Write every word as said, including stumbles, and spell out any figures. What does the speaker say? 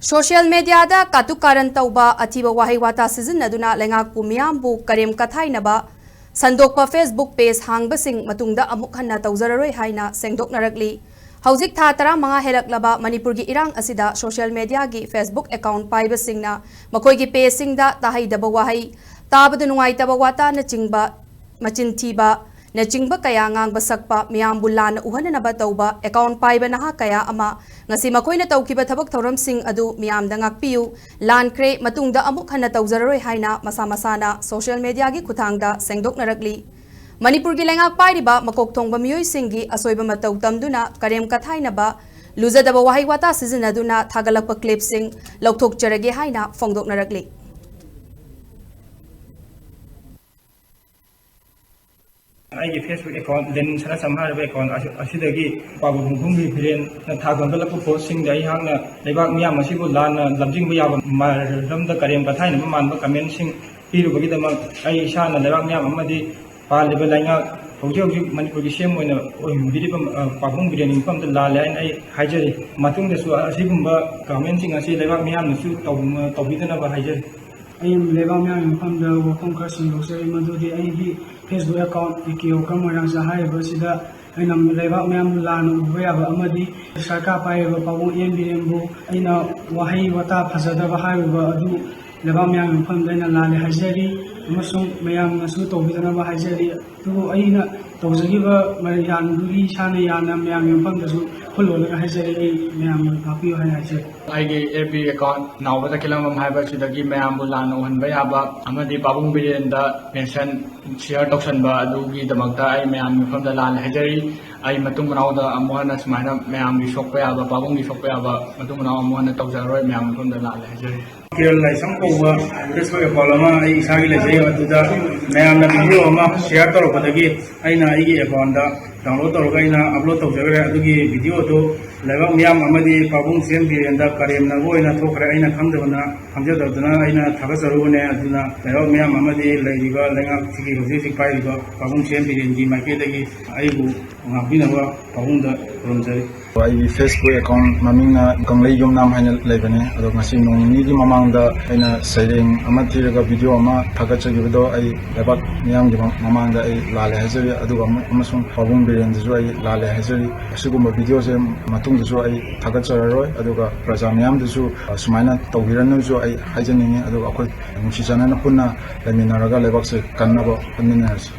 Social ꯃꯦꯗꯤꯌꯥꯗ ꯀꯥꯇꯨꯛ ꯀꯥꯔꯟ ꯇꯧꯕ, ꯑꯊꯤꯕ ꯋꯥꯍꯩ ꯋꯥꯇꯥ ꯁꯤꯖꯤꯟꯅꯗꯨꯅ ꯂꯩꯉꯥꯛꯄꯨ ꯃꯤꯌꯥꯝꯕꯨ ꯀꯔꯦꯝ ꯀꯊꯥꯏꯅꯕ ꯁꯟꯗꯣꯛꯄ Facebook ꯄꯦꯖ ꯍꯥꯡꯕꯁꯤꯡ ꯃꯇꯨꯡꯗ ꯑꯃꯨꯛ ꯍꯟꯅ ꯇꯧꯖꯔꯔꯣꯏ ꯍꯥꯏꯅ ꯁꯦꯡꯗꯣꯛꯅꯔꯛꯂꯤ꯫ ꯍꯧꯖꯤꯛ ꯊꯥ ꯇꯔꯥꯃꯉꯥ ꯍꯦꯜꯂꯛꯂꯕ ꯃꯅꯤꯄꯨꯔꯒꯤ ꯏꯔꯥꯡ ꯑꯁꯤꯗ ꯁꯣꯁꯤꯌꯦꯜ ꯃꯦꯗꯤꯌꯥꯒꯤ Facebook ꯑꯦꯀꯥꯎꯟꯠ ꯄꯥꯏꯕꯁꯤꯡꯅ ꯃꯈꯣꯏꯒꯤ ꯄꯦꯖꯁꯤꯡꯗ ꯇꯥꯍꯩꯗꯕ ꯋꯥꯍꯩ, ꯇꯥꯕꯗ ꯅꯨꯡꯉꯥꯏꯇꯕ ꯋꯥꯇꯥꯅꯆꯤꯡꯕ, ꯃꯆꯤꯟ ꯊꯤꯕ, ꯅꯆꯤꯡꯕ ꯀꯌꯥ ꯉꯥꯡꯕ ꯁꯛꯄ, ꯃꯤꯌꯥꯝꯕꯨ ꯂꯥꯟꯅ ꯎꯍꯟꯅꯅꯕ ꯇꯧꯕ ꯑꯦꯀꯥꯎꯟꯠ ꯄꯥꯏꯕ ꯅꯍꯥ ꯀꯌꯥ ꯑꯃ ꯉꯁꯤ ꯃꯈꯣꯏꯅ ꯇꯧꯈꯤꯕ ꯊꯕꯛ ꯊꯧꯔꯝꯁꯤꯡ ꯑꯗꯨ ꯃꯤꯌꯥꯝꯗ ꯉꯥꯛꯄꯤꯌꯨ, ꯂꯥꯟꯈ꯭ꯔꯦ, ꯃꯇꯨꯡꯗ ꯑꯃꯨꯛ ꯍꯟꯅ ꯇꯧꯖꯔꯔꯣꯏ ꯍꯥꯏꯅ ꯃꯁꯥ ꯃꯁꯥꯅ ꯁꯣꯁꯤꯌꯦꯜ ꯃꯦꯗꯤꯌꯥꯒꯤ ꯈꯨꯠꯊꯥꯡꯗ ꯁꯦꯡꯗꯣꯛꯅꯔꯛꯂꯤ꯫ ꯃꯅꯤꯄꯨꯔꯒꯤ ꯂꯩꯉꯥꯛ ꯄꯥꯏꯔꯤꯕ ꯃꯀꯣꯛ ꯊꯣꯡꯕ ꯃꯤꯑꯣꯏꯁꯤꯡꯒꯤ ꯑꯁꯣꯏꯕ ꯃꯇꯧ ꯇꯝꯗꯨꯅ ꯀꯔꯦꯝ ꯀꯊꯥꯏꯅꯕ, ꯂꯨꯖꯗꯕ ꯋꯥꯍꯩ ꯋꯥꯇꯥ ꯁꯤꯖꯤꯟꯅꯗꯨꯅ ꯊꯥꯒꯠꯂꯛꯄ ꯀ꯭ꯂꯤꯞꯁꯤꯡ ꯂꯧꯊꯣꯛꯆꯔꯒꯦ ꯍꯥꯏꯅ ꯐꯣꯡꯗꯣꯛꯅꯔꯛꯂꯤ꯫ ꯑꯩꯒꯤ Facebook ꯑꯦꯀꯥꯎꯟꯠ, ꯂꯦꯅꯤꯟ ꯁꯅꯥꯆꯝ ꯍꯥꯏꯔꯤꯕ ꯑꯦꯀꯥꯎꯟꯠ ꯑꯁꯤ-, ꯑꯁꯤꯗꯒꯤ ꯄꯥꯕ ꯄꯨꯡꯐꯝꯒꯤ ꯐꯤꯔꯦꯟꯅ ꯊꯥꯒꯠꯂꯛꯄ ꯄꯣꯁꯁꯤꯡꯗ ꯑꯩꯍꯥꯛꯅ ꯂꯩꯕꯥꯛ ꯃꯤꯌꯥꯝ ꯑꯁꯤꯕꯨ ꯂꯥꯟꯅ ꯂꯝꯖꯤꯡꯕ ꯌꯥꯕ ꯃꯔꯝꯗ ꯀꯔꯦꯝ ꯀꯊꯥꯏꯅꯕ ꯃꯥꯟꯕ ꯀꯃꯦꯟꯠꯁꯤꯡ ꯄꯤꯔꯨꯕꯒꯤꯗꯃꯛ ꯑꯩ ꯏꯁꯥꯅ ꯂꯩꯕꯥꯛ ꯃꯤꯌꯥꯝ ꯑꯃꯗꯤ ꯄꯥꯜꯂꯤꯕ ꯂꯩꯉꯥꯛ, ꯍꯧꯖꯤꯛ ꯍꯧꯖꯤꯛ ꯃꯅꯤꯄꯨꯔꯒꯤ ꯁꯤ ꯑꯦꯝ ꯑꯣꯏꯅ ꯑꯣꯏꯕꯤꯔꯤꯕ, ꯑ, ꯄꯥꯕꯨꯡ ꯕꯤꯔꯦꯟꯒꯤ ꯃꯐꯝꯗ ꯂꯥꯜꯂꯦ ꯍꯥꯏꯅ ꯑꯩ ꯍꯥꯏꯖꯔꯤ꯫ ꯃꯇꯨꯡꯗꯁꯨ ꯑꯁꯤꯒꯨꯝꯕ ꯀꯃꯦꯟꯠꯁꯤꯡ ꯑꯁꯤ ꯂꯩꯕꯥꯛ ꯃꯤꯌꯥꯝꯅꯁꯨ ꯇꯧ-, ꯇꯧꯕꯤꯗꯅꯕ ꯍꯥꯏꯖꯔꯤ꯫ ꯑꯩ ꯂꯩꯕꯥꯛ ꯃꯤꯌꯥꯝꯒꯤ ꯃꯐꯝꯗ ꯋꯥꯐꯝ ꯈꯔ ꯁꯦꯡꯗꯣꯛꯆꯔꯤ, ꯃꯗꯨꯗꯤ ꯑꯩꯒꯤ Facebook account A K Okram Moirang ꯆꯍꯥꯏꯔꯤꯕ ꯑꯁꯤꯗ ꯑꯩꯅ ꯂꯩꯕꯥꯛ ꯃꯤꯌꯥꯝꯕꯨ ꯂꯥꯟꯅ ꯎꯕ ꯌꯥꯕ ꯑꯃꯗꯤ ꯁꯔꯀꯥꯔ ꯄꯥꯏꯔꯤꯕ ꯄꯥꯕꯨꯡ ꯑꯦꯝ ꯕꯤꯔꯦꯟꯕꯨ ꯑꯩꯅ ꯋꯥꯍꯩ ꯋꯥꯇꯥ ꯐꯖꯗꯕ ꯍꯥꯏꯔꯨꯕ ꯑꯗꯨ ꯂꯩꯕꯥꯛ ꯃꯤꯌꯥꯝꯒꯤ ꯃꯐꯝꯗ ꯑꯩꯅ ꯂꯥꯜꯂꯦ ꯍꯥꯏꯖꯔꯤ ꯑꯃꯁꯨꯡ ꯃꯌꯥꯝꯅꯁꯨ ꯇꯧꯕꯤꯗꯅꯕ ꯍꯥꯏꯖꯔꯤ꯫ ꯑꯗꯨꯕꯨ ꯑꯩꯅ ꯇꯧꯖꯈꯤꯕ ꯃꯌꯥꯝꯗꯨꯒꯤ ꯏꯁꯥꯅ ꯌꯥꯅ ꯃꯌꯥꯝꯒꯤ ꯃꯐꯝꯗꯁꯨ ꯈꯨꯜꯂꯣꯜꯂꯒ ꯍꯥꯏꯖꯔꯤ, ꯑꯩ ꯃꯌꯥꯝꯅ ꯉꯥꯛꯄꯤꯌꯨ ꯍꯥꯏꯅ ꯍꯥꯏꯖꯔꯤ꯫ ꯑꯩꯒꯤ ꯑꯦꯐ ꯕꯤ ꯑꯦꯀꯥꯎꯟꯠ ꯅꯥꯎꯕ ꯇꯈꯦꯂꯝꯕꯝ ꯍꯥꯏꯕ ꯑꯁꯤꯗꯒꯤ ꯃꯌꯥꯝꯕꯨ ꯂꯥꯟꯅ ꯎꯍꯟꯕ ꯌꯥꯕ ꯑꯃꯗꯤ ꯄꯥꯕꯨꯡ ꯕꯤꯔꯦꯟꯗ ꯃꯦꯟꯁꯟ, ꯁꯤꯌꯔ ꯇꯧꯁꯟꯕ ꯑꯗꯨꯒꯤꯗꯃꯛꯇ ꯑꯩ ꯃꯌꯥꯝꯒꯤ ꯃꯐꯝꯗ ꯂꯥꯟꯅ ꯍꯥꯏꯖꯔꯤ꯫ ꯑꯩ ꯃꯇꯨꯡ ꯃꯅꯥꯎꯗ ꯑꯃꯨꯛ ꯍꯟꯅ ꯁꯨꯃꯥꯏꯅ ꯃꯌꯥꯝꯒꯤ ꯁꯣꯛꯄ ꯌꯥꯕ, ꯄꯥꯕꯨꯡꯒꯤ ꯁꯣꯛꯄ ꯌꯥꯕ ꯃꯇꯨꯡ ꯃꯅꯥꯎ ꯑꯃꯨꯛ ꯍꯟꯅ ꯇꯧꯖꯔꯔꯣꯏ, ꯃꯌꯥꯝꯒꯤ ꯃꯐꯝꯗ ꯂꯥꯜꯂꯦ ꯍꯥꯏꯖꯔꯤ꯫ ꯀꯤꯔꯟ ꯂꯥꯏꯁ꯭ꯔꯝ ꯀꯧꯕ Facebook ꯑꯦꯀꯥꯎꯟꯠ ꯑꯃ ꯑꯩ ꯏꯁꯥꯒꯤ ꯂꯩꯖꯩ, ꯑꯗꯨꯗ ꯃꯌꯥꯝꯅ ꯚꯤꯗꯤꯑꯣ ꯑꯃ ꯁꯤꯌꯔ ꯇꯧꯔꯛꯄꯗꯒꯤ ꯑꯩꯅ ꯑꯩꯒꯤ ꯑꯦꯀꯥꯎꯟꯠꯇ ꯗꯥꯎꯟꯂꯣꯗ ꯇꯧꯔꯒ ꯑꯩꯅ ꯑꯞꯂꯣꯗ ꯇꯧꯖꯈ꯭ꯔꯦ꯫ ꯑꯗꯨꯒꯤ ꯚꯤꯗꯤꯑꯣꯗꯨ ꯂꯩꯕꯥꯛ ꯃꯤꯌꯥꯝ ꯑꯃꯗꯤ ꯄꯥꯕꯨꯡ ꯆꯦꯝꯕꯤꯔꯦꯟꯗ ꯀꯔꯦꯝꯅꯕ ꯑꯣꯏꯅ ꯊꯣꯛꯈ꯭ꯔꯦ꯫ ꯑꯩꯅ ꯈꯪꯗꯕꯅ, ꯈꯪꯖꯗꯕꯗꯨꯅ ꯑꯩꯅ ꯊꯥꯒꯠꯆꯔꯨꯕꯅꯦ꯫ ꯑꯗꯨꯅ ꯂꯩꯕꯥꯛ ꯃꯤꯌꯥꯝ ꯑꯃꯗꯤ ꯂꯩꯔꯤꯕ ꯂꯩꯉꯥꯛꯁꯤꯒꯤ ꯍꯧꯖꯤꯛ ꯍꯧꯖꯤꯛ ꯄꯥꯏꯔꯤꯕ ꯄꯥꯕꯨꯡ ꯆꯦꯝꯕꯤꯔꯦꯟꯒꯤ ꯃꯥꯏꯀꯩꯗꯒꯤ ꯑꯩꯕꯨ ꯉꯥꯛꯄꯤꯅꯕ ꯄꯥꯕꯨꯡꯗ ꯈꯨꯔꯨꯝꯖꯔꯤ꯫ ꯑꯩꯒꯤ ꯐꯦꯁꯕꯨꯛ ꯑꯦꯀꯥꯎꯟ ꯃꯃꯤꯡꯅ ꯒꯪꯂꯩ ꯌꯨꯝꯅꯥꯝ ꯍꯥꯏꯅ ꯂꯩꯕꯅꯦ꯫ ꯑꯗꯣ ꯉꯁꯤ ꯅꯣꯡ ꯅꯤꯅꯤꯒꯤ ꯃꯃꯥꯡꯗ ꯑꯩꯅ ꯁꯩꯔꯦꯡ ꯑꯃ ꯊꯤꯔꯒ ꯚꯤꯗꯤꯑꯣ ꯑꯃ ꯊꯥꯒꯠꯆꯈꯤꯕꯗꯣ ꯑꯩ ꯂꯩꯕꯥꯛ ꯃꯤꯌꯥꯝꯒꯤ ꯃ- ꯃꯃꯥꯡꯗ ꯑꯩ ꯂꯥꯜꯂꯦ ꯍꯥꯏꯖꯔꯤ꯫ ꯑꯗꯨꯒ ꯑꯃ- ꯑꯃꯁꯨꯡ ꯄꯥꯕꯨꯡ ꯕꯤꯔꯦꯟꯗꯁꯨ ꯑꯩ ꯂꯥꯜꯂꯦ ꯍꯥꯏꯖꯔꯤ꯫ ꯑꯁꯤꯒꯨꯝꯕ ꯚꯤꯗꯤꯑꯣꯁꯦ ꯃꯇꯨꯡꯗꯁꯨ ꯑꯩ ꯊꯥꯒꯠꯆꯔꯔꯣꯏ꯫ ꯑꯗꯨꯒ ꯄ꯭ꯔꯖꯥ ꯃꯤꯌꯥꯝꯗꯁꯨ ꯑ, ꯁꯨꯃꯥꯏꯅ ꯇꯧꯕꯤꯔꯅꯨꯁꯨ ꯑꯩ ꯍꯥꯏꯖꯅꯤꯡꯉꯤ꯫ ꯑꯗꯨꯒ ꯑꯩꯈꯣꯏ ꯅꯨꯡꯁꯤ ꯆꯥꯟꯅꯅ ꯄꯨꯟꯅ ꯂꯩꯃꯤꯟꯅꯔꯒ ꯂꯩꯕꯥꯛꯁꯦ ꯀꯟꯅꯕ ꯍꯣꯠꯃꯤꯟꯅꯔꯁꯤ꯫